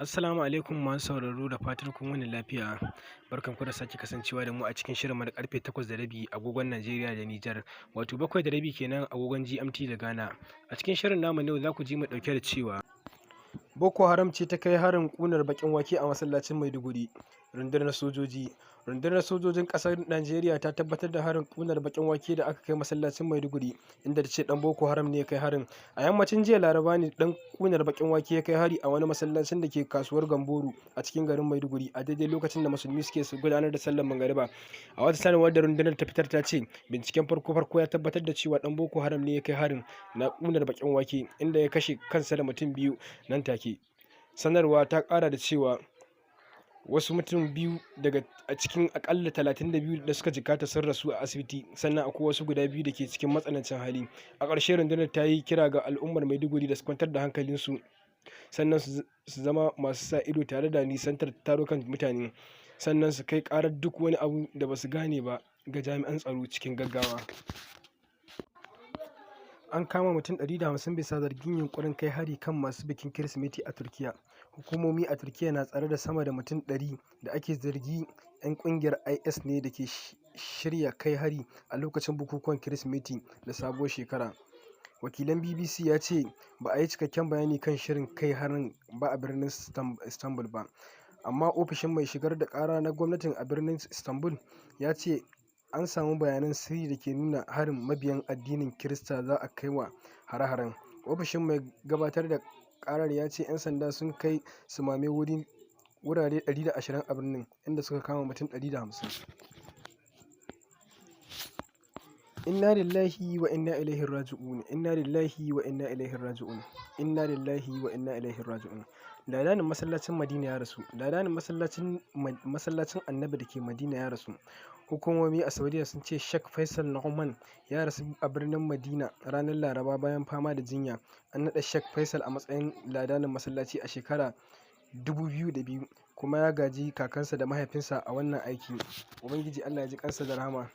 Assalamu alaikum masu sauraro, da fatan kun wuni lafiya. Barkanku da sake kasancewa da mu a cikin shirin na karfe 8:30 agogon Najeriya da Nijar, wato 7:30 kenan agogon GMT da Ghana. A cikin shirin namu na yau za ku ji mu ɗauke da cewa Boko Haram ce ta kai harin ƙunar baƙin wake a masallacin Maiduguri. Rundunar sojojin ƙasar Najeriya ta tabbatar da harin ƙunar baƙin wake da aka kai masallacin Maiduguri, inda ta ce ɗan Boko Haram ne ya kai harin. A yammacin jiya Laraba ne ɗan ƙunar baƙin wake ya kai hari a wani masallacin da ke kasuwar Gamboru a cikin garin Maiduguri, a daidai lokacin da musulmi suke gudanar da sallar magariba. A wata sanarwar da rundunar ta fitar, ta ce binciken farko-farko ya tabbatar da cewa ɗan Boko Haram ne ya kai harin na ƙunar baƙin wake, inda ya kashe kansa da mutum biyu nan take. Sanarwar ta ƙara da cewa wasu mutum biyu daga a cikin akalla 32 da suka jikkata sun rasu a asibiti, sannan akwai wasu guda biyu da ke cikin matsanancin hali. A ƙarshe, rundunar ta yi kira ga al'ummar Maiduguri da su kwantar da hankalinsu, sannan su zama masu sa ido tare da nisantar tarukan mutane, sannan su kai ƙarar duk wani abu da ba su gane ba ga jami'an tsaro cikin gaggawa. An kama mutum 150 bisa zargin yunƙurin kai hari kan masu bikin Kirsimeti a Turkiyya. Hukumomi a Turkiyya na tsare da sama da mutum 100 da ake zargi 'yan ƙungiyar IS ne da ke shirya kai hari a lokacin bukukuwan Kirsimeti da Sabuwar Shekara. Wakilin BBC ya ce ba a yi cikakken bayani kan shirin kai harin ba a birnin Istanbul ba, amma ofishin mai shigar da ƙara na gwamnati a birnin Istanbul ya ce an samu bayanan sirri da ke nuna harin mabiyan addinin Kirista za a kai wa hare-haren. Ofishin mai gabatar da karar ya ce 'yan sanda sun kai sumame wurare 120 a birnin, inda suka kama mutum 150. Inna lillahi wa inna ilaihi raji'un. Inna lillahi wa inna ilaihi raji'un. Inna lillahi wa inna ilaihi raji'un. Ladanin masallacin Madina ya rasu. Ladanin masallacin Annabi da ke Madina ya rasu. Hukumomi a Saudiya sun ce Sheikh Faisal Nu'man ya rasu a birnin Madina ranar Laraba bayan fama da jinya. An naɗa Sheikh Faisal a matsayin ladanin masallaci a shekarar 2002, kuma ya gaji kakansa da mahaifinsa a wannan aiki. Ubangiji Allah ya ji kansa da rahama.